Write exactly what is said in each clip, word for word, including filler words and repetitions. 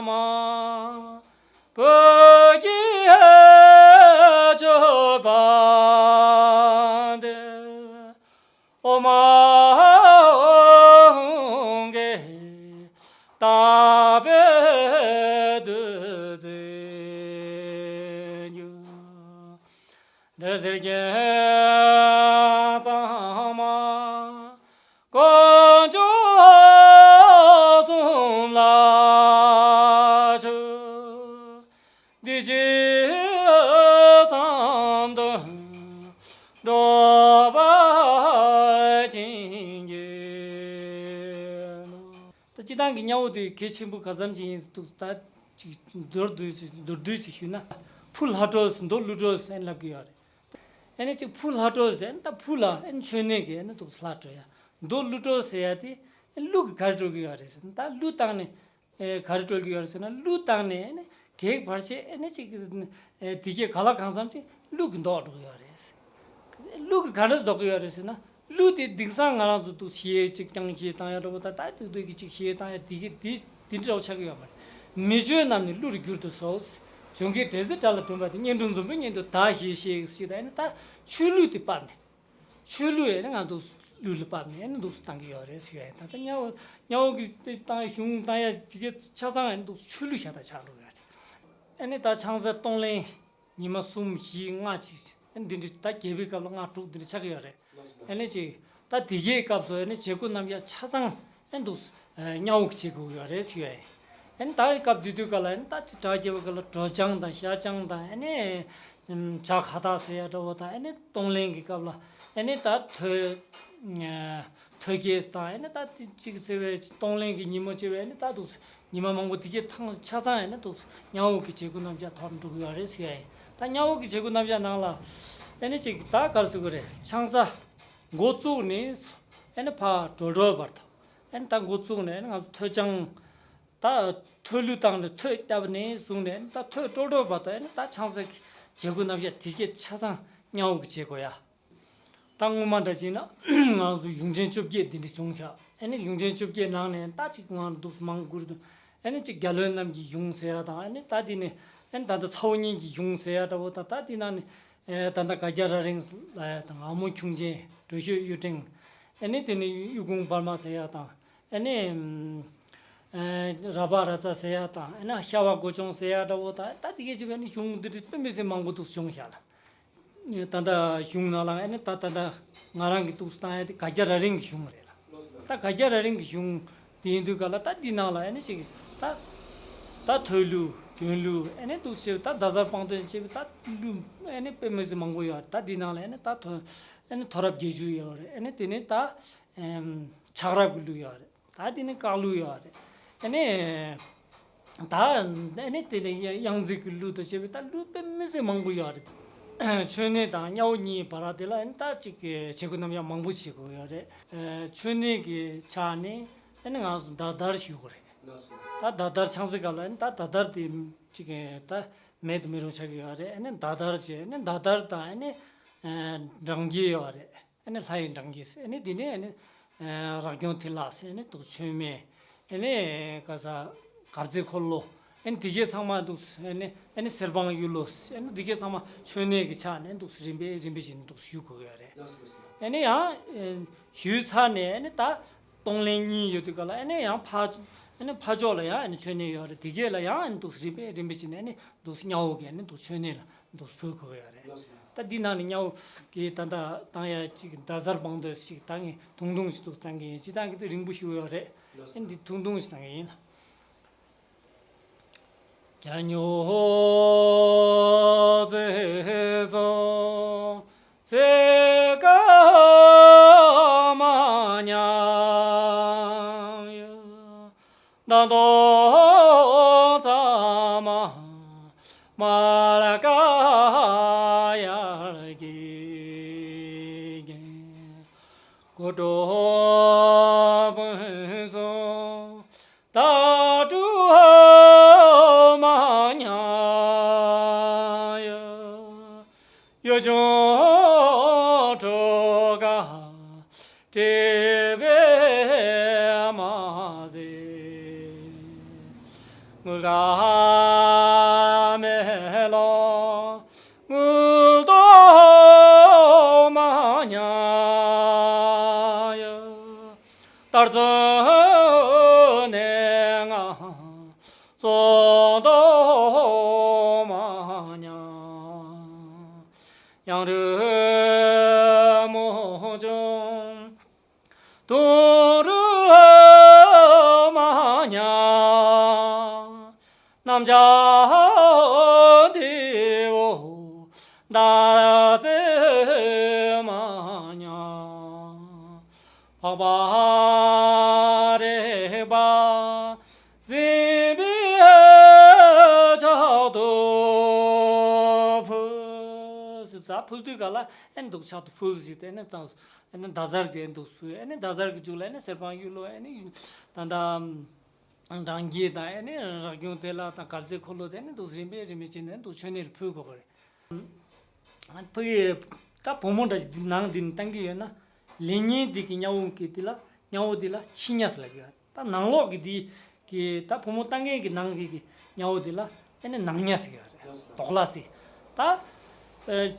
མ་བོད་ཀྱི་ཆོས་པ་འདི། ཨོ་མ་ཧོང་གེ་ཏ་པེ་དུ་ཛི་ཉུ། འདིར་ཟེར་གྱི་གཙང་མ་དཀོན་མཆོག་གསུམ་ལ་མཆོད། འདི་ཕྱི་གསུམ་དུ་འགྲོ་བ་བྱིན་གྱིས་རློབས། ད་སྤྱིར་བཏང་གི་གཉའ་བོ་དེ་གལ་ཆེན་པོ་ག་ཙམ་ཅིག་ཡིན་འདུག་ད་ཅིག་མདོར་བསྡུས་ཅིག་མདོར་བསྡུས་ཅིག་ཞུས་ན། ཕུ་ལྷ་སྒྲོལ་མདོ་ཀླུ་སྒྲོལ་ཟེར་ལབ་ཀྱི་ཡོད་རེད། ཨ་ནི་ཅིག་ཕུ་ལྷ་སྒྲོལ་ཟེར་ན་ད་ཕུ་ལ་ཨ་ནི་མཆོད་གནས་ཀྱི་ཨ་ནི་འདུག་ལྷ་སྒྲོལ་ཡ། མདོ་ཀླུ་སྒྲོལ་ཟེར་ཡ་དེ་ཨ་ནི་ཀླུ་གིས་ག་རེ་སྒྲོལ་གྱི་ཡོད་རེད་ཟེར་ན། ད་ཀླུ་བཏང་ནས་ཨེ་ག་རེ་སྒྲོལ་གྱི་ཡོད་རེད་ཟེར་ན། ཀླུ་བཏང་ནས་ཨ་ནི་གེགས་བར་ཆད་ཨ་ནི་ཅིག་ཨེ་དེ་གས་ག་ལ་གང་འཚམ་ཅིག་ཀླུ་གིས་བཟློག་འགྲོ་གི་ཡོད་རེད། ཀླུ་གིས་ག་འདྲས་བཟློག་གི་ཡོད་རེད་ཟེར་ན། ཀླུ་དེ་དེང་སང་ང་རང་ཚོ་འདུག་ཞེས་ཅིག་རྐྱང་ཞེས་བཏང་ཡ་འདྲ་པོ་དང་། ད་དུས་དུས་ཀྱི་ཅིག་ཞེས་བཏང་ཡ་དེ་གི་དེ་དེ་འདྲ་བོ་ཆགས་ཀྱི་ཡོད་མ་རེད། མི་ཆོས་རྣམས་ནི་ཀླུར་བསྒྱུར་དུ་གསོལ། གཞུང་གི་འབྲས་སེ་དགྲ་ལ་བསྒྲོན་པ་དེ། གཉེན་དྲུང་འཛོམས་པའི་གཉེན་དུ་བདག་ཞེས་བཤད་ཅིག་དང་། ཨ་ནི་ད་ཆོས་ལུགས་དེ་ཕབ་ནས། ཆོས་ལུགས་ཨ་ནི་ང་འདུག་ཀླུ་ལ་ཕབ་ནས་ཨ་ནི་འདུག་བཏང་གི་ཡོད་རེད་ཟེར་ཡ་ཡིན། ད་ལྟ་གཉའ་བོ་གཉའ་བོ་གི་དེ་བཏང་ཡ་གཞུང་བཏང་ཡ་དེ་གའི་ཆ་ཚང་ཨ་ནི་འདུག་ཆོས་ལུགས་ཤ་སྟག་ཆགས་འགྲོ་གི་ཡོད་རེད། ཨ་ནི་ད་ཆང་ས་གཏོང་ལེན། ཉི་མ་གསུམ་བཞི་ལྔ་ཅིག་ཨ་ནི་འདི་འདྲ། ད་རྒྱལ་པོའི་སྐབས་ལ་ལྔ་དྲུག་འདི་འདྲ་ཆགས་ཀྱི་ཡོད་རེད། ཨ་ནི་ཅིག་ད་དེ་གའི་སྐབས་སུ་ཨ་ནི་བྱེད་སྒོ་རྣམ་གཞག་ཆ་ཚང་ཨ་ནི་འདུག་ཨ་གཉའ་བོ་གིས་བྱེད་དགོས་ཀྱི་ཡོད་རེད་ཟེར་ཡ་ཡིན། ཨ་ནི་ད་སྐབས་དེ་དུས་སྐབས་ལ་ཨ་ནི་ད་ཅིག་གྲྭ་རྒྱལ་པོའི་སྐབས་ལ་སྒྲོལ་ལྗང་དང་ཤ་ལྗང་དང་ཨ་ནི་ཇ་ཁ་བཏགས་ཟེར་ཡ་འདྲ་བོ་དང་། ཨ་ནི་གཏོང་ལེན་གྱི་སྐབས་ལ་ཨ་ནི་ད་ཐོད་ཨ་ཐོད་སྐྱེས་དང་། ཨ་ནི་ད་དེ་ཅིག་ཟེར་བའི་གཏོང་ལེན་གྱི་ཉིན་མོ་བྱས་པའི་ཨ་ནི་ད་འདུག་ཉི་མ་མང་པོ་དེ་གའི་ཐང་ཆ་ཚང་ཨ་ནི་འདུག་གཉའ་བོ་གི་བྱེད་སྒོ་རྣམ་གཞག་ཐོག་འགྲོ་གི་ཡོད་རེད་ཟེར་ཡ་ཡིན། ད་གཉའ་བོ་གི་བྱེད་སྒོ་རྣམ་གཞག་ནང་ལ་ཨ་ནི་ཅིག་ད་ག་རེ་ཟེར་དགོས་རེད། ཆང་ས་འགོ་བཙུགས་ནས་ཨ་ནི་ཕར་གྲོལ་གྲོལ་བར་དུ། ཨ་ནི་ད་འགོ་བཙུགས་ནས་ཨ་ནི་ང་ཚོ་ཐོད་ཆང་ད་ཐོད་གླུ་བཏང་ནས་ཐོད་བཏབ་ནས་བཟུང་ནས་ཨ་ནི་ད་ཐོད་གྲོལ་གྲོལ་བར་དུ་ཨ་ནི་ད་ཆང་ས་གི་བྱེད་སྒོ་རྣམ་གཞག་དེ་གའི་ཆ་ཚང་གཉའ་བོ་གིས་བྱེད་དགོས་ཡ། ད་སྔོན་མ་འདྲ་བྱས་ན་ང་ཚོ་གཞུང་ཆེན་བཅོ་བརྒྱད་འདི་འདྲ་བྱུང་ཤག་ཨ་ནི་གཞུང་ཆེན་བཅོ་བརྒྱད་ནང་ནས་ད་ཅིག་ང་འདུག་མང་བཀུར་དུ། ཨ་ནི་ཅིག་རྒྱལ་བློན་རྣམས་ཀྱི་གཞུང་ཟེར་ཡ་དང་། ཨ་ནི་ད་དེ་ནས་ཨ་ནི་ད་ལྟ་ཚ་བོ་གཉན་གྱི་གཞུང་ཟེར་ཡ་འདྲ་བོ་དང་། ད་དེ་ནང་ནས་ཨེ་ད་ལྟ་སྒ་རྒྱ་ར་རིང་ལབ་ཡ་དང་། ཨ་མོ་ཁྱུང་ཆེན། དྲུག་ཤོད་གཡུ་ཕྲེང་། ཨ་ནི་དེ་ནས་གཡུ་གུང་བར་མ་ཟེར་ཡ་དང་། ཨ་ནི་ཨེ་ར་བ་ར་ཙ་ཟེར་ཡ་དང་། ཨ་ནི་ཤ་བ་སྒོ་སྐྱོང་ཟེར་ཡ་འདྲ་བོ་དང་། ད་དེ་གའི་ཅིག་ཨ་ནི་གཞུང་འདི་འདྲ་དཔེ་མི་སྲིད་མང་པོ་འདུག་བྱུང་ཤག་ལ། ད་ལྟ་གཞུང་ནང་ལ་ཨ་ནི་ད་ད་ལྟ་ང་རང་གི་འདུག་བཏང་ཡ་དེ་སྒ་རྒྱ་ར་རིང་གི་གཞུང་རེད་ལ། ད་སྒ་རྒྱ་ར་རིང་གི་གཞུང་དེ་ཡིན་དུས་ག་ལ་ད་འདི་ནང་ལ་ཨ་ནི་ཅིག་ད་ད་ཐོད་གླུ་དོན་གླུ་ཨ་ནི་འདུག་བྱས་པ། ད་ཟླ་གཟར་བང་མདོས་བྱས་པ། ད་གླུ་ཨ་ནི་དཔེ་མི་སྲིད་མང་པོ་ཡོད་རེད། ད་འདི་ནང་ལ་ཨ་ནི་ད་ཐོ་ཨ་ནི་ཐོ་རངས་བརྒྱད་ཅུ་ཡོད་རེད། ཨ་ནི་དེ་ནས་ད་ཨེམ་ཆགས་རབ་ཀྱི་གླུ་ཡོད་རེད། ད་དེ་ནས་སྐག་གླུ་ཡོད་རེད། ཨ་ནི་ད་ཨ་ནི་དེ་ནས་དབྱངས་མཛོད་ཀྱི་གླུ་དང་བཅས་པའི་ད་གླུ་དཔེ་མི་སྲིད་མང་པོ་ཡོད་རེད། མཆོད་གནས་དང་གཉའ་བོ་གཉིས་བར་དེ་ལ་ཨ་ནི་ད་ཅིག་གི་བྱེད་སྒོ་རྣམ་གཞག་མང་པོ་བྱེད་དགོས་ཡོད་རེད། མཆོད་གནས་ཀྱི་ཆ་ནས་ཨ་ནི་ང་ཚོ་ཟླ་དར་ཞུ་དགོས་རེད། ད་ཟླ་དར་ཆང་ས་སྐབས་ལ་ཨ་ནི་ད་ཟླ་དར་དེ་ཅིག་གི་ད་མེད་དུ་མི་རུང་ཆགས་ཀྱི་ཡོད་རེད། ཨ་ནི་ཟླ་དར་བྱས། ཨ་ནི་ཟླ་དར་དང་ཨ་ནི་འབྲང་རྒྱས་ཡོད་རེད། ཨ་ནི་ལྷ་ཡི་འབྲང་རྒྱས། ཨ་ནི་དེ་ནས་ཨ་ནི་རབ་བྱུང་ཐིག་ལེ། ཨ་ནི་འདུག་མཆོད་མེ། ཨ་ནི་ག་ས་གབ་རྩེ་འཁོར་ལོ། ཨ་ནི་དེ་གས་ཚང་མ་འདུག་ཨ་ནི་ཨ་ནི་གསེར་སྦང་གཡུ་ལོ། ཨ་ནི་དེ་གས་ཚང་མ་མཆོད་གནས་ཀྱི་ཆ་ནས་འདུག་རིམ་པས་རིམ་པས་བྱས་ནས་འདུག་ཞུ་དགོས་ཡོད་རེད། ཨ་ནི་ཡང་ཞུས་ཚར་ནས་ཨ་ནི་ད་གཏོང་ལེན་གཉིས་ཡོད་དུས་ག་ལ་ཨ་ནི་ཡང་ཕ་ཨ་ནི་ཕ་ཕྱོགས་ལ་ཡང་ཨ་ནི་མཆོད་གནས་ཡོད་རེད། དེ་གས་ལ་ཡང་ཨ་ནི་འདུག་རིམ་པས་རིམ་པས་བྱས་ནས་ཨ་ནི་འདུག་གཉའ་བོ་གིས་ཨ་ནི་འདུག་མཆོད་གནས་ལ་འདུག་ཕུལ་དགོས་ཡོད་རེད། ད་འདི་ནང་ནས་གཉའ་བོ་གི་ད་ལྟ་བཏང་ཡ་ཅིག་ཟླ་གཟར་བང་མདོས་ཤིག་བཏང་ངེས། ཐུང་ཐུང་ཞིག་འདུག་བཏང་གི་ཡིན། སྤྱིར་བཏང་གི་དེ་རིང་པོ་ཞིག་ཡོད་རེད། ཨ་འདི་ཐུང་ཐུང་ཞིག་བཏང་གི་ཡིན་ལ། རྒྱ་སྨྱུག་རྩེ་སོང་ཚེ་ཀ་མ་ཉམས་ཡ། ད་དུང་ཚ་མ་མ་ལ་ཀ་ཡར་གྱི་གོ་གྲོ་བུན་སོང་ད་དུང་མ་ཉམས་ཡ། ཡོ་ཆུང་ཁྲོ་ག་བྲེལ་བས་མ་ཟད། ངུ་དོ་མ་ཉ་ཡ། ཏར་ཙོ་ནེ་ང་ཙོ་དོ་མ་ཉ། ཡང་རུ་མོ་ཅུང་དུང་རུ་མ་ཉ། རྣམ་བྱང་འདི་འོ་ད་ཙེ་མ་ཉ། འཕགས་པ་རིག་པ་འཛིན་པའི་ཕྱག་ཏུ་ཕུལ། ད་ཕུལ་དུས་ག་ལ་ཨེ་འདུག་ཕྱག་ཏུ་ཕུལ་ཟེར་ཏེ་ཨེ་ནི་ཙང་ཨེ་ནི་ཟླ་གཟར་གྱི་ཨེ་འདུག་ཕུལ། ཨེ་ནི་ཟླ་གཟར་གྱི་མཇུག་ལ་ཨེ་ནི་གསེར་སྤང་གཡུ་ལོ་ཨེ་ནི་ད་ད་འབྲང་རྒྱས་དང་ཨེ་ནི་རས་རྒྱུན་དེ་ལ་དང་དཀར་རྫས་འཁོར་ལོ་དེ་ཨེ་ནི་འདུག་རིམ་པས་རིམ་པས་བྱས་ནས་འདུག་མཆོད་གནས་ལ་ཕུལ་དགོས་པ་རེད། ཕ་གི་ད་བུ་མོ་འདྲ་ཞིག་འདི་ནང་འདི་ནས་བཏང་གི་ཡོད་ན། ལེགས་ཉེས་འདི་གི་གཉའ་བོ་གི་འདི་ལ་གཉའ་བོ་འདི་ལ་ཕྱི་གཉའ་ཟེར་ལབ་ཀྱི་ཡོད། ད་ནང་ལོགས་ཀྱི་འདི་གི་ད་བུ་མོ་བཏང་མཁན་གྱི་ནང་གི་གི་གཉའ་བོ་འདི་ལ་ཨེ་ནི་ནང་གཉའ་ཟེར་གྱི་ཡོད་རེད། དོག་ལ་ཟེར། ད་ཨེ་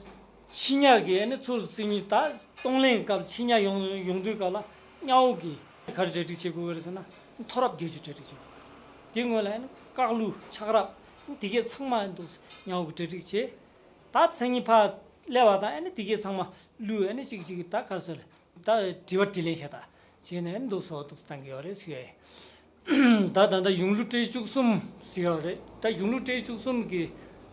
ཕྱི་གཉའ་གི་ཨེ་ནི་ཚུར་སིང་ཉིན་ད་གཏོང་ལེན་སྐབས་ཕྱི་གཉའ་ཡོང་ཡོང་དུས་སྐབས་ལ་གཉའ་བོ་གི་ག་རེ་གྲ་སྒྲིག་བྱེད་དགོས་ཀྱི་རེད་ཟེར་ན། མཐོ་རབས་བརྒྱད་ཅུ་གྲ་སྒྲིག་བྱེད་དགོས་ཀྱི་རེད། དེ་སྔོན་ལ་ཨེ་ནི་ཀག་ལུ་ཆག་རབ་དེ་གས་ཚང་མ་ཨེ་འདུག་གཉའ་བོ་གི་གྲ་སྒྲིག་བྱེད། ད་མཚན་ཉིད་ཕར་སླེབས་པ་དང་ཨེ་ནི་དེ་གས་ཚང་མ་ལུས་ཨེ་ནི་གཅིག་གཅིག་གི་ད་ག་རེ་ཟེར་ད་དྲི་བ་དྲིས་ལན་བྱས་ད་བྱས་ནས་ཨེ་ནི་འདུག་སོ་འདུག་བཏང་གི་ཡོད་རེད་ཟེར་ཡོད། ད་ད་ད་གཞུང་ལུགས་བཀྲ་ཤིས་བཅུ་གསུམ་ཟེར་ཡོད་རེད། ད་གཞུང་ལུགས་བཀྲ་ཤིས་བཅུ་གསུམ་གི་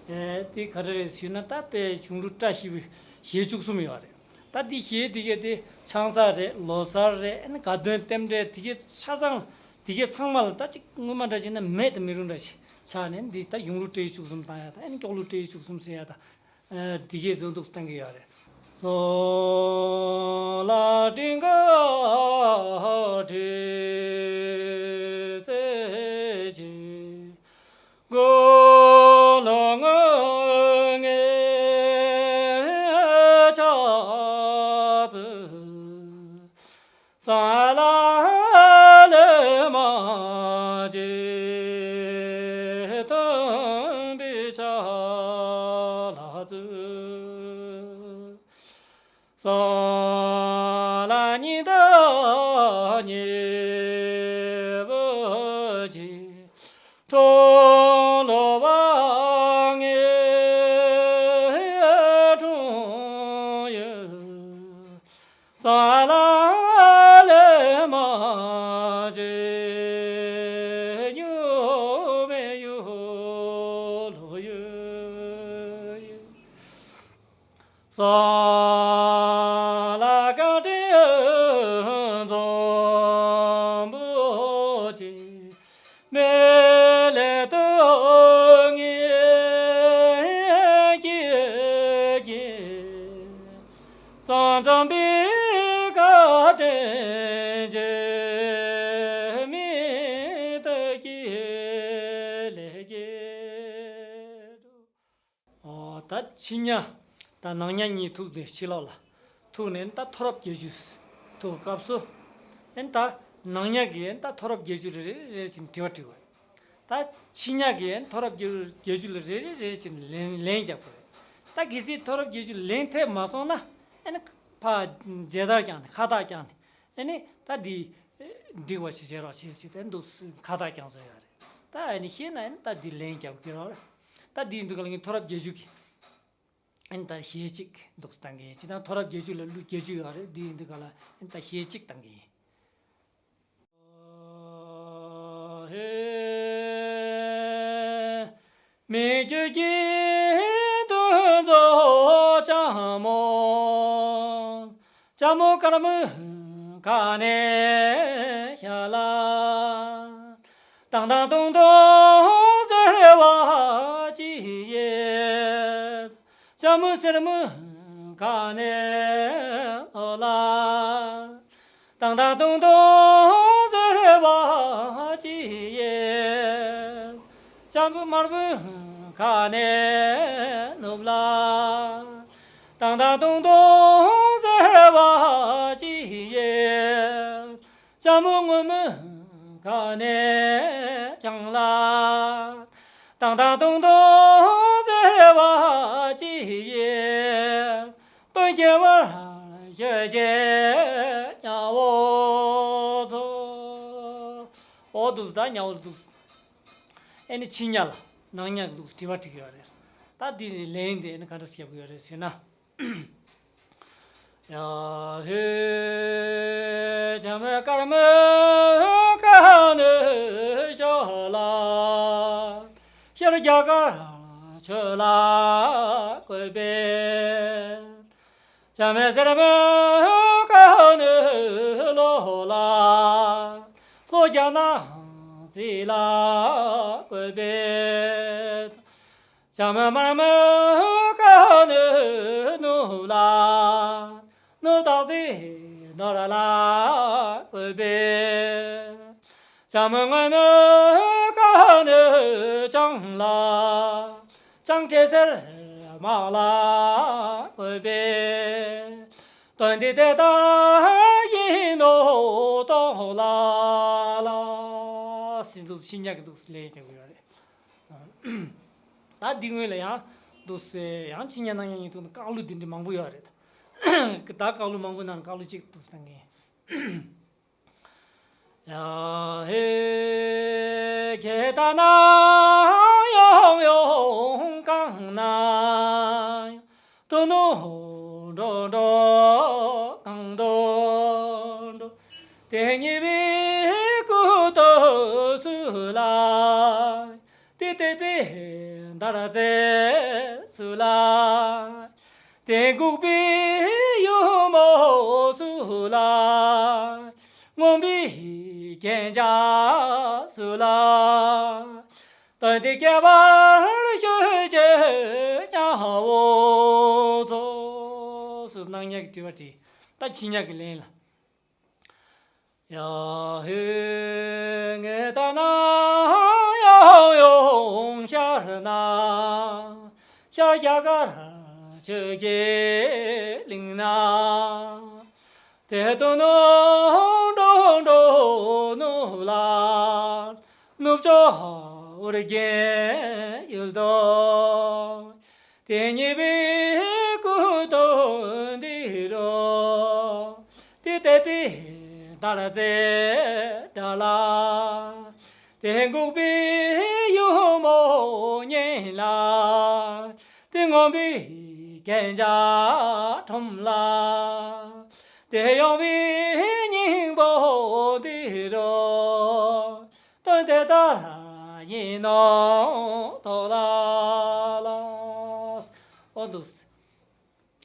ཨེ་དེ་ག་རེ་རེད་ཟེར་ན། ད་དཔེ་གཞུང་ལུགས་བཀྲ་ཤིས་པའི་ཞལ་བཅུ་གསུམ་ཡོད་རེད། ད་འདི་ཞལ་དེ་གས་དེ་ཆང་ས་རེད། ལོ་གསར་རེད། ཨེ་ནི་དགའ་སྟོན་རྟེན་འབྲེལ་དེ་གས་ཆ་ཚང་དེ་གས་ཚང་མ་ལ་ད་ཅིག་སྔོན་མ་འདྲ་བྱས་ན་མེད་དུ་མི་རུང་འདྲ་ཞིག་ཆགས་ནས། འདི་ད་གཞུང་ལུགས་བཀྲ་ཤིས་བཅུ་གསུམ་བཏང་ཡ་ད་ཨེ་ནི་སྐྱོག་ལུགས་བཀྲ་ཤིས་བཅུ་གསུམ་ཟེར་ཡ་ད། ཨ་དེ་གས་བཟོ་འདུག་བཏང་གི་ཡོད་རེད། སོ་ལ་ཀྲིང་ཀ་དྲི་སེ་ཅི། གོ་ལོ་ངོ་ངེ་ཆ་ཙི། ས་ལ་ལེ་མ་ཅེ་དམ་པའི་ཆ་ལ་ཙུ། ས་ལ་ཉི་ཟླ་ཉི་བུ་ཅེ། ཁྲོ་ལོ་བ་ངེ་ཁྲོ་ཡོད། ས་ལ་ལེ་མ་ཅེ་ཡུ་མེ་ཡུ་ལོ་ཡོད། ས་ལ་ཀ་ཏི་འཛོམས་པོ་ཅེ། མེ་ལེ་ཏོ་ངེ་ཀྱེ་ཀྱེ། ཙོང་ཙོང་པི་ཀ་དྲིན་ཅན་མི་དུ་ཀྱེ་ལེ་ཀྱེ། ཨོ་ད་ཕྱི་གཉའ་ད་ནང་གཉའ་གཉིས་ཐུག་དེ་ཕྱི་ལོགས་ལ་ཐུག་ནས་ད་མཐོ་རབས་བརྒྱད་ཅུ་ཐུག་སྐབས་སུ་ཨེ་ད་ནང་གཉའ་གི་ཨེ་ད་མཐོ་རབས་བརྒྱད་ཅུ་རེ་རེ་རེ་བཞིན་དྲི་བ་དྲི་བ། ད་ཕྱི་གཉའ་གི་ཨེ་མཐོ་རབས་བརྒྱད་ཅུ་ལ་རེ་རེ་རེ་རེ་བཞིན་ལན་ལན་རྒྱབ་དགོས་རེད། ད་གལ་སྲིད་མཐོ་རབས་བརྒྱད་ཅུ་ལན་ཐེབས་མ་སོང་ན་ཨེ་ནི་ཕ་མཇལ་དར་བརྐྱངས་ནས་ཁ་བཏགས་བརྐྱངས་ནས། ཨ་ནི་ད་འདི་འགྲིག་པ་ཞིག་བྱེད་རོགས་བྱེད་ཟེར་ཏེ་འདུག་ཁ་བཏགས་བརྐྱངས་སོང་ཡོད་རེད། ད་ཨ་ནི་ཤེས་ན་ཨ་ནི་ད་འདི་ལན་རྒྱབ་ཀྱི་རོགས་རེད། ད་འདི་འདི་ག་ལ་ངས་མཐོ་རབས་བརྒྱད་ཅུ་གི་ཨ་ནི་ད་ཞལ་གཅིག་འདུག་བཏང་གི་ཡིན། ཅི་ད་མཐོ་རབས་བརྒྱད་ཅུ་ལ་ཀླུ་བརྒྱད་ཅུ་ཡོད་རེད། འདི་འདི་ག་ལ་ཨ་ནི་ད་ཞལ་གཅིག་བཏང་གི་ཡིན། མི་བསྐྱོད་ཀྱི་དུག་མཚོ་ལྕམ་མོ། ལྕམ་མོ་དཀར་མོའི་ཁ་ནས་ཤར་ལ། ཏང་ཏང་ཏོང་ཏོང་ཟེར་བ་ཅི་ཡིན། ལྕམ་མོ་སེར་མོའི་ཁ་ནས་ལོག་ལ། ཏང་ཏང་ཏོང་ཏོང་ཟེར་བ་ཅི་ཡིན། ལྕམ་མོ་དམར་པོའི་ཁ་ནས་ནུབ་ལ། ཏང་ཏང་ཏོང་ཏོང་ཟེར་བ་ཅི་ཡིན། ལྕམ་མོ་སྔོན་མོའི་ཁ་ནས་བྱང་ལ། དང་དང་དུང་དུང་ཟེར་བ་ཅི་ཡིན། དོན་གྱི་བར་ཤོད་ཅེས་སྙམ་པོ་ཚོ། འོ་འདུག་ད་སྙམ་པོ་འདུག་ཨེ་ནི་ཕྱི་ཉག་ལ་ནང་ཉག་འདུག་དྲི་བ་དྲི་གི་ཡོད་རེད། ད་འདི་ལན་དེ་ཨེ་ནི་ག་འདྲ་བཤད་གི་ཡོད་རེད་ཟེར་ན། ཡ་ཧེ། བྱམས་དཀར་མོའི་ཁ་ནས་ཤོག་ལ། ཤར་རྒྱ་གར་ཆོས་ལ་བཀོད་པའི། བྱམས་སེར་མོའི་ཁ་ནས་ལོག་ལ། ལྷོ་རྒྱ་ནག་རྩིས་ལ་བཀོད་པའི། བྱམས་དམར་མོའི་ཁ་ནས་ནུབ་ལ། ནུབ་སྟག་གཟིག་ནོར་ལ་བཀོད་པའི། བྱམས་སྔོན་མོའི་ཁ་ནས་བྱང་ལ། བྱང་གེ་སར་དམག་ལ་བཀོད་པའི། དོན་འདི་དེ་ལྟར་ཡིན་ནོ་རྟོགས་ལ་ལ། ཟེར་འདུག་ཕྱི་ཉག་གི་འདུག་ལན་རྒྱག་གི་ཡོད་རེད། ད་འདི་སྔོན་ལ་ཡང་འདུག་སེ་ཡང་ཕྱི་ཉག་ནང་ཉག་གཉིས་ཐོག་ནས་བཀག་ལུགས་འདི་འདྲ་མང་པོ་ཡོད་རེད། ད་བཀག་ལུགས་མང་པོ་ནང་བཀག་ལུགས་གཅིག་འདུག་སེ་ནང་གི། ཡ་ཧེ། ཁྱེད་ལྟ་ན་ཡང་ཡང་གང་ན་ཡང་། དུ་ནུ་འགྲོ་འགྲོ་གང་འགྲོ་འགྲོ། དེ་ཉེས་པའི་སྐུ་སྟོད་སུ་ལ། དེ་དད་པའི་འདར་རྩེ་སུ་ལ། དེ་འགུགས་པའི་ཡུ་མོ་སུ་ལ། ངོམས་པའི་རྒྱན་ཆ་སུ་ལ། དོན་དེ་སྐྱེ་བར་ཤོད་ཅེས་སྙམ་པོ་ཚོ། ཟེར་ནང་ཉག་གི་དྲི་བ་དྲིས། ད་ཕྱི་ཉག་གི་ལན་ལ། ཡ་ཧེ། ངས་ལྟ་ན་ཡང་ཡང་ཤར་ན། ཤར་རྒྱ་གར་ཆོས་ཀྱི་གླིང་ན། དེ་དུ་ནུབ་འགྲོ་འགྲོ་ནུབ་ལ། ནུབ་ཕྱོགས་ཨོ་རྒྱན་ཡུལ་དུ། དེ་ཉེས་པའི་སྐུ་སྟོད་འདི་རུ། དེ་དད་པའི་འདར་རྩེ་སྒྲ་ལ། དེ་འགུགས་པའི་ཡུ་མོ་སྙན་ལ། དེ་ངོམས་པའི་རྒྱན་ཆ་ཁྲོམ་ལ། དེ་ཡོང་བའི་སྙིང་པོ་འདི་རུ། དོན་དེ་ལྟར་ཡིན་ནོ་རྟོགས་ལ་ལ། འོ་འདུག་སེ།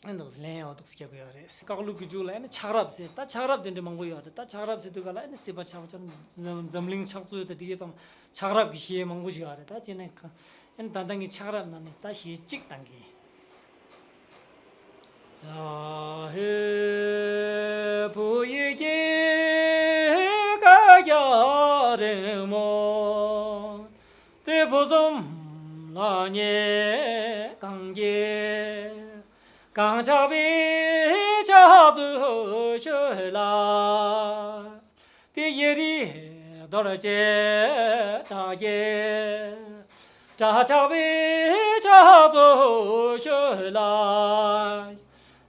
འོ་འདུག་སེ་ལན་འོ་འདུག་སེ་རྒྱབ་ཡོད་རེད། བཀག་ལུགས་ཀྱི་མཇུག་ལ་ཨ་ནི་ཆགས་རབས་ཟེར། ད་ཆགས་རབས་དེ་འདྲ་མང་པོ་ཡོད་རེད། ད་ཆགས་རབས་ཟེར་དུས་ག་ལ་ཨ་ནི་སྲིད་པ་ཆགས་ཆགས་འཛམ་འཛམ་གླིང་ཆགས་ཚུལ་དང་དེ་གའི་ཙམ་ཆགས་རབས་ཀྱི་གཞས་མང་པོ་ཞིག་ཡོད་རེད། ད་ཅི་ནས་ཨ་ནི་ད་ལྟ་ངས་ཆགས་རབས་ནང་ནས་ད་གཞས་གཅིག་བཏང་གི། ཡ་ཧེ། བུ་ཡི་སྐྱེ་རྒ་རྒྱ་རིང་མོ། དེ་ཕུན་སུམ་ལ་ཉེ་གང་གི། གང་ཆགས་པའི་ཆགས་ཚུལ་ཤོད་ལ། དེ་ཡི་རིགས་རྡོ་རྗེ་བྲག་གི། བྲག་ཆགས་པའི་ཆགས་ཚུལ་ཤོད་ལ།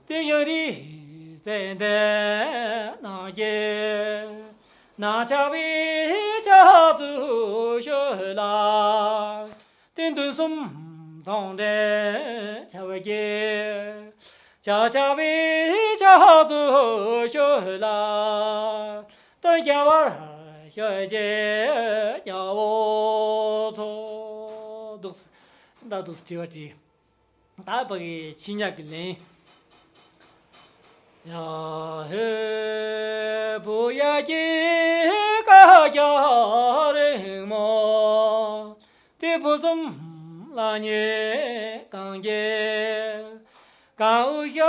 དེ་ཡི་རིགས་ཙན་དན་ནགས་ཀྱི། ནགས་ཆགས་པའི་ཆགས་ཚུལ་ཤོད་ལ། དེ་མདུན་གསུམ་མཐོང་གྲོལ་ཆགས་ཀྱི། བྱ་ཆགས་པའི་ཆགས་ཚུལ་ཤོད་ལ། དོན་སྐྱེ་བར་ཤོད་ཅེས་སྙམ་པོ་ཚོ། འདུག་སེ། ད་འདུག་སེ་དྲི་བ་དྲིས། ད་བ་གི་ཕྱི་ཉག་གི་ལན། ཡ་ཧེ། བུ་ཡ་སྐྱེ་རྒ་རྒྱ་རིང་མོ། དེ་ཕུན་སུམ་ལ་ཉེ་གང་གི། གང་དབུགས་ཤར་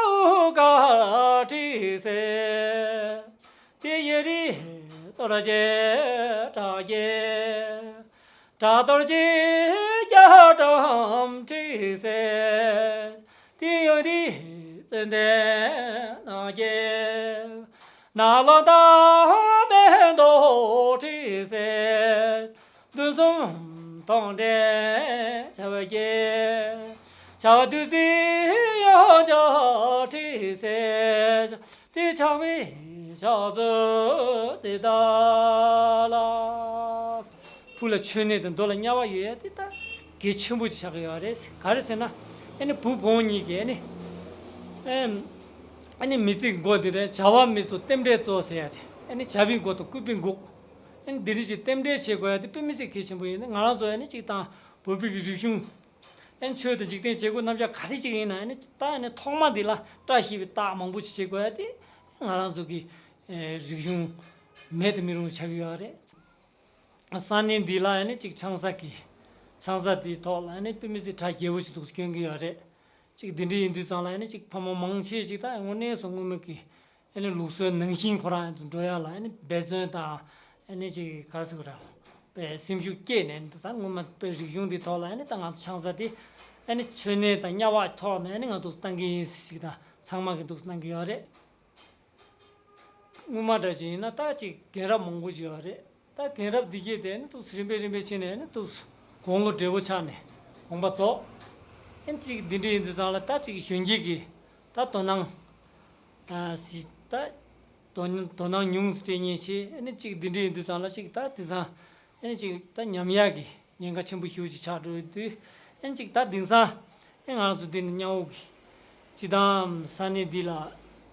དབུགས་དཀར་འཁྲིགས་སེ། དེ་ཡི་རིགས་རྡོ་རྗེ་བྲག་གི། བྲག་རྡོ་རྗེ་རྒྱ་གྲམ་འཁྲིགས་སེ། དེ་ཡི་རིགས་ཙན་དན་ནགས་ཀྱི། ནགས་ལོ་འདབ་མའི་མདོག་འཁྲིགས་སེ། མདུན་གསུམ་ དང་འབྲེལ་བྱ་བ་སྐྱེ། བྱ་བ་བདུད་རྩི་ཡང་བསྐྱར་ཁྲིད་ཟེར། དེ་ཆགས་པའི་ཕྱག་མཛོད་དེ་དག་ལ། བུ་ལ་མཆོད་གནས་དང་མདོ་ལ་དམྱལ་བ་ཡོད་ཡ་དེ་ད་གལ་ཆེན་པོ་ཅིག་ཆགས་ཀྱི་ཡོད་རེད། ག་རེ་ཟེར་ན། ཨ་ནི་བུ་བོང་གཉིས་ཀྱིས་ཨ་ནི། ཨེམ། ཨ་ནི་མི་ཚེ་མགོ་འདི་རེད། བྱ་བ་མི་གཙོ་རྟེན་འབྲེལ་གཙོ་ཟེར་ཡ་དེ། ཨ་ནི་བྱ་བའི་མགོ་དང་བཀོད་པའི་མགོ། ཨ་ནི་འདི་འདྲ་ཅིག་རྟེན་འབྲེལ་བྱེད་དགོས་ཡ་དེ་དཔེ་མི་སྲིད་གལ་ཆེན་པོ་ཡིན། ང་རང་ཚོ་ཨ་ནི་གཅིག་དང་བོད་པའི་གི་རིག་གཞུང་། ཨ་ནི་ཆོས་དང་འཇིག་རྟེན་བྱེད་སྒོ་རྣམ་གཞག་ག་རེ་ཅིག་ཡིན་ན། ཨ་ནི་ད་ཨ་ནི་ཐོག་མ་འདི་ལ་བཀྲ་ཤིས་པའི་རྟགས་མང་པོ་ཅིག་བྱེད་དགོས་ཡ་དེ་ང་རང་ཚོ་གི་ཨེ་རིག་གཞུང་མེད་དུ་མི་རུང་ཆགས་ཀྱི་ཡོད་རེད། ས་གནས་འདི་ལ་ཨ་ནི་གཅིག་ཆང་ས་གི་ཆང་ས་དེའི་ཐོག་ལ་ཨ་ནི་དཔེ་མི་སྲིད་གྲ་རྒྱས་པོ་ཞིག་འདུག་སྐྱོན་གྱི་ཡོད་རེད། གཅིག་འདི་འདྲ་ཡིན་དུས་ཙང་ལ་ཨ་ནི་གཅིག་ཕ་མ་མང་ཆེ་ཞིག་ད་དངོས་གནས་སུ་སྔོན་མ་གི་ཨ་ནི་ལུགས་སྲོལ་ནང་བཞིན་ཁོ་རང་འགྲོ་ཡ་ལ་ཨ་ནི་འབད་བརྩོན་དང་ཨ་ནི་གཅིག་ག་རེ་ཟེར་དགོས་རེད། པའི་སེམས་ཤུགས་བསྐྱེད་ནས་ད་སྔོན་མ་པའི་རིག་གཞུང་འདི་ཐོག་ལ་ཨ་ནི་ད་ང་ཚོ་ཆང་ས་དེ་ཨ་ནི་མཆོད་གནས་དང་དམྱལ་བ་ཐོག་ནས་ཨ་ནི་ང་ཚོ་བཏང་གི་ཡིན་ཞིག་ད་ཚང་མ་གི་འདུག་གནང་གི་ཡོད་རེད། སྔོན་མ་འདྲ་ཞིག་ཡིན་ན་ད་ཅིག་རྒན་རབས་མང་པོ་ཞིག་ཡོད་རེད། ད་རྒན་རབས་འདི་གས་དེ་ནི་ཏུ་རིམ་པས་རིམ་པས་ཕྱིན་ནས་ནི་ཏུ་དགུང་ལོ་བགྲེས་པོ་ཆགས་ནས་དགོངས་པ་རྫོགས། ཨེ་ཅིག་འདི་འདྲ་ཡིན་དུས་ཙང་ལ་ད་ཅིག་གཞོན་སྐྱེས་ཀྱི་ད་དོ་སྣང་ཨ་སི་ད་དོ་དོ་སྣང་ཉུང་སུ་སྤྲད་ཉེན་ཆེ། ཨེ་ཅིག་འདི་འདྲ་ཡིན་དུས་ཙང་ལ་ཅིག་ད་དེང་སང་ཨེ་ཅིག་ད་ཉམས་ཡག་གི་ཉེན་ཁ་ཆེན་པོ་ཞེ་པོ་ཅིག་ཆགས་འགྲོ་ཡོད་དུས། ཨེ་ཅིག་ད་དེང་སང་ཨེ་ང་རང་ཚོ་འདི་ནི་དམྱལ་བ་གི་སྤྱི་བཏང་ས་གནས་འདི་ལ་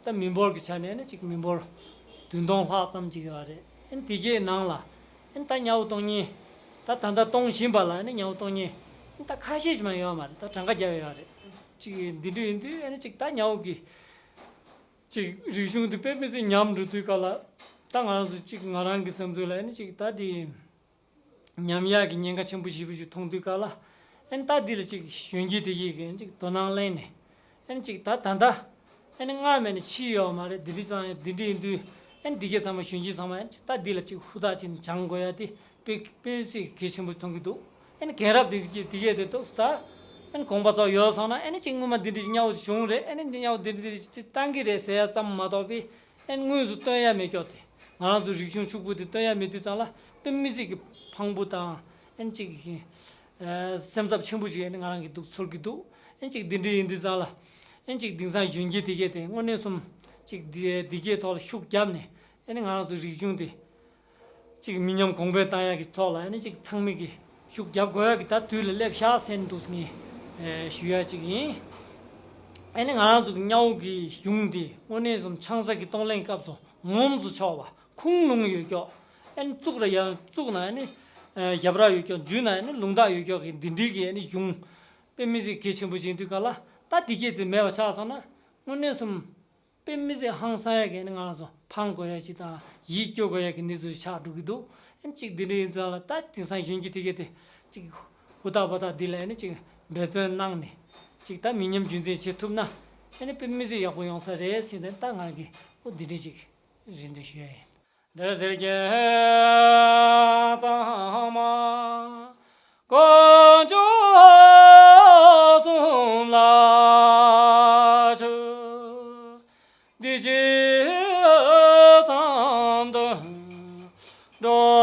ད་མི་འབོར་གྱི་ཆ་ནས་ནི་ཅིག་མི་འབོར་བདུན་སྟོང་ལྷག་ཙམ་ཅིག་ཡོད་རེད། ཨེ་དེ་གའི་ནང་ལ་ཨེ་ད་དམྱལ་བ་གཏོང་མཁན་ད་ད་ལྟ་གཏོང་བཞིན་པ་ལ་ཨེ་དམྱལ་བ་གཏོང་མཁན་ཨེ་ད་ཁ་ཤས་ཤིག་མ་ཡོད་མ་རེད། ད་གྲངས་ཀ་བརྒྱབ་ཡོད་རེད། ཅིག་འདི་འདྲ་ཡིན་དུས་ཨེ་ཅིག་ད་དམྱལ་བ་གི་ཅིག་རིག་གཞུང་འདི་དཔེ་མི་སྲིད་ཉམས་འགྲོ་དུས་ག་ལ། ད་ང་རང་ཚོ་ཅིག་ང་རང་གི་བསམ་ཚུལ་ལ་ཨེ་ཅིག་ད་འདི་ཉམས་ཡག་གི་ཉེན་ཁ་ཆེན་པོ་ཞེ་པོ་ཞིག་མཐོང་དུས་ག་ལ། ཨེ་ད་འདི་ལ་ཅིག་གཞོན་སྐྱེས་དེ་གིས་གི་ཅིག་དོ་སྣང་གླེང་ནས་ཨེ་ཅིག་ད་ད་ད་ཨེ་སྔར་མེད་ནས་ཕྱི་ཡོད་མ་རེད། འདི་འདྲ་ཙང་འདི་འདྲ་ཡིན་དུས་ཨེ་འདི་གས་ཚང་མ་གཞོན་སྐྱེས་ཚང་མ་ཨེ་ཅིག་ད་འདི་ལ་ཅིག་ཧུར་ཐག་ཅིག་སྦྱང་དགོས་ཡ་དེ་དཔེ་དཔེ་སྲིད་གལ་ཆེན་པོ་མཐོང་གི་འདུག་ཨེ་རྒན་རབས་དེ་གི་དེ་གས་དེ་ཏོག་ཙམ་ད་ཨེ་དགོངས་པ་རྫོགས་ཡོད་སོང་ན་ཨེ་ཅིག་སྔོན་མ་འདི་འདྲ་ཅིག་དམྱལ་བ་ཅིག་བྱུང་རེད། ཨེ་ནི་འདི་དམྱལ་བ་འདི་འདྲ་ཅིག་བཏང་གི་རེད་ཟེར་ཡ་ཙམ་མ་གཏོགས་པའི། ཨེ་དངོས་སུ་སྟོན་ཡ་མེད་ཀྱོག་དེ། ང་རང་ཚོ་རིག་གཞུང་ཕྱུག་པོ་དེ་སྟོན་ཡ་མེད་དུས་ཙང་ལ་དཔེ་མི་སྲིད་ཀྱི་ཕངས་པོ་དང་ཨེ་ཅིག་ཨེ་སེམས་འཚབ་ཆེན་པོ་ཞིག་ཨེ་ནི་ང་རང་གི་འདུག་ཚོར་གྱི་འདུག་ཨེ་ཅིག་འདི་འདྲ་ཡིན་དུས་ཙང་ལ་ཨེ་ཅིག་དེང་སང་གཞོན་སྐྱེས་དེ་གས་དེ་དངོས་གནས་སོམ་ཅིག་འདི་འདི་གས་ཐོག་ལ་ཤུགས་བརྒྱབ་ནས་ཨེ་ནི་ང་རང་ཚོ་རིག་གཞུང་དེ་ཅིག་མི་ཉམས་གོང་འཕེལ་བཏང་ཡ་གི་ཐོག་ལ་ཨེ་ནི་ཅིག་ཚང་མས་ཀྱི་ཤུགས་རྒྱབ་དགོས་ཡ་གི་ད་དུས་ལ་སླེབས་ཤག་ཟེར་འདུག་ངས་ཨེ་ཞུ་ཡ་ཅིག་ཡིན། ཨེ་ནི་ང་རང་ཚོ་གི་དམྱལ་བ་གི་གཞུང་འདི་དངོས་གནས་སོམ་ཆང་ས་གི་གཏོང་ལེན་སྐབས་སུ་ངོམས་སུ་ཆོག་པ་ཁུངས་ལུང་ཡོད་ཀྱོག་ཨེ་ནི་བཙུགས་ར་ཡ་བཙུགས་ན་ཨེ་ནི་ཨེ་རྒྱབ་ར་ཡོད་ཀྱོག་འཇུས་ན་ཨེ་ནི་ལུང་རྟགས་ཡོད་ཀྱོག་གི་འདི་འདྲའི་གི་ཨེ་ནི་གཞུང་དཔེ་མི་སྲིད་གལ་ཆེན་པོ་ཅིག་ཡིན་དུས་ག་ལ། ད་འདི་གས་དེ་མེད་པ་ཆགས་སོང་ན་དངོས་གནས་སོམ་དཔེ་མི་སྲིད་ཧང་སང་ཡ་གི་ཨེ་ནི་ང་རང་ཚོ་ཕངས་དགོས་ཡ་ཅིག་དང་ཡིད་སྐྱོ་དགོས་ཡ་གི་གནས་ཚུལ་ཆགས་འགྲོ་གི་འདུག་ཨེ་ནི་ཅིག་འདི་འདྲ་ཡིན་ཙང་ལ་ད་དེང་སང་གཞོན་སྐྱེས་དེ་གས་དེ་ཅིག་ཧུར་ཐག་པ་ཐག་འདི་ལ་ཨེ་ནི་ཅིག་འབད་བརྩོན་གནང་ནས་ཅིག་ད་མི་ཉམས་རྒྱུན་འཛིན་བྱེད་ཐུབ་ན་ཨེ་ནི་དཔེ་མི་སྲིད་ཡག་པོ་ཡོང་ས་རེད་ཟེར་ནས་ད་ང་གི་འོ་འདི་འདྲ་ཅིག་རེ་འདུན་ཞུ་ཡ་ཡིན། འདིར་གཟིགས་རྒྱལ་གཙང་མ་དཀོན་མཆོག་གསུམ་ལ་མཆོད། འདི་ཕྱི་གསུམ་དུ་འགྲོ།